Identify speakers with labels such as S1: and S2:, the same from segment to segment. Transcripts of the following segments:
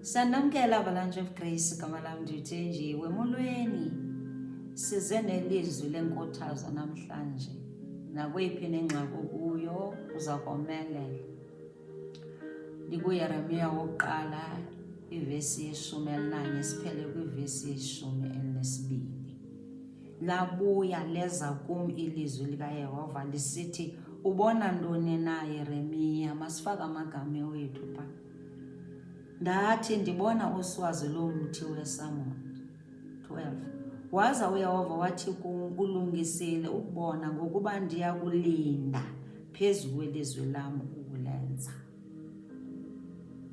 S1: Sanamkela Avalanche of Grace, igama lam ndiThenjiwe. Molweni. Size nelizwi lenkuthazo namhlanje. Nakweyiphi nengxaki okuyo uza komelela. NdikuYeremiya wokuqala ivesi yeshumi elinanye siphele kwivesi yeshumi elinesibini. Labuya leza kum ilizwi likaYehova lisithi, ubona ntoni na, Yeremiya? Masifake amagama wethu pha. Ndathi, ndibona uswazi lomthi wesamoni. 12 Waza uYehova wathi kum, ulungisile ukubona, ngokuba ndiya kulinda phezu kwelizwi lam ukulenza.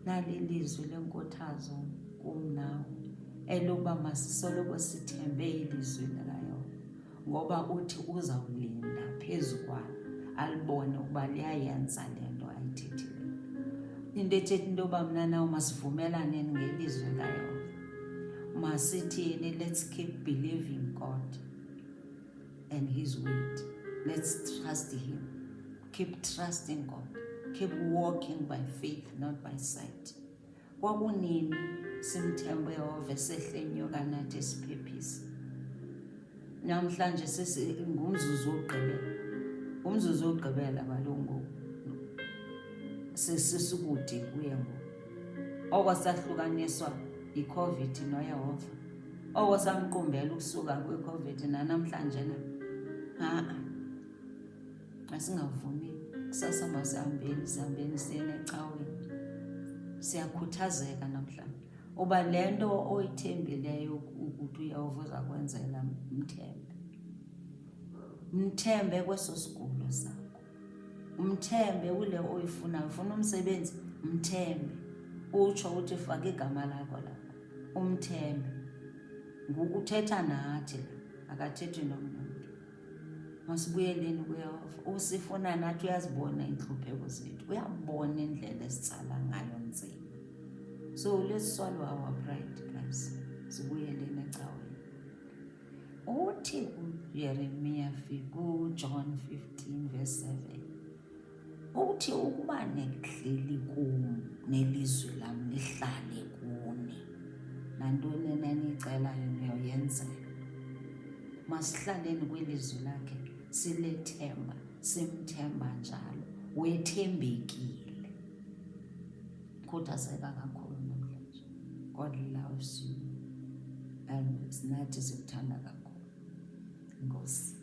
S1: Nali ilizwi lenkuthazo kum nawe, elokuba masisoloko sithembe ilizwi likaYehova, ngoba uthi uzawulinda phezu kwalo alibone ukuba liyayenza le nto ayithethileyo. Into ethetha into yoba mna nawe masivumelaneni ngelizwi likaYehova. Masithini, let's keep believing God and his word. Let's trust him. Keep trusting God. Keep walking by faith, not by sight. Kwakunini simthemba uYehova esehle enyuka nathi esiphephisa? Namhlanje ngumzuzu wokugqibela. Ngumzuzu wokugqibela kaloku ngoku. Sesikude kuye ngoku. Oko sahlukaniswa yiCOVID noYehova. Oko samqumbela ukusuka kwiCOVID nanamhlanje na. Ha-a. Asingavumi. Kusasa masihambeni, sihambeni siyeni ecaweni. Siyakhuthazeka namhlanje. Uba le nto oyithembileyo ukuthi uYehova uza kwenzela, mthembe. Mthembe kweso sigulo sakho. Mthembe kule oyifunayo. Ufuna umsebenzi, mthembe. Utsho uthi faka igama lakho lapha. Umthembe. Ngoku uthetha nathi la, akathethi nomnye umntu. Masibuyeleni kuYehova. Usifuna nathi, uyazibona iintlupheko zethu, uyabona indlela esitsala ngayo nzima. So let's swallow our pride, guys. Sibuyeleni ecaweni. Uthi uYeremiya kuJohn 15 verse 7, uthi ukuba nihleli kum nelizwi lam lihlale kuni, nantoni enaniyicelayo niyoyenzela. Masihlaleni kwilizwi lakhe, silethemba, simthemba njalo. Wethembekile. Khuthazeka kakhulu namhlanje. God loves you and nathi sikuthanda kakhulu. Enkosi.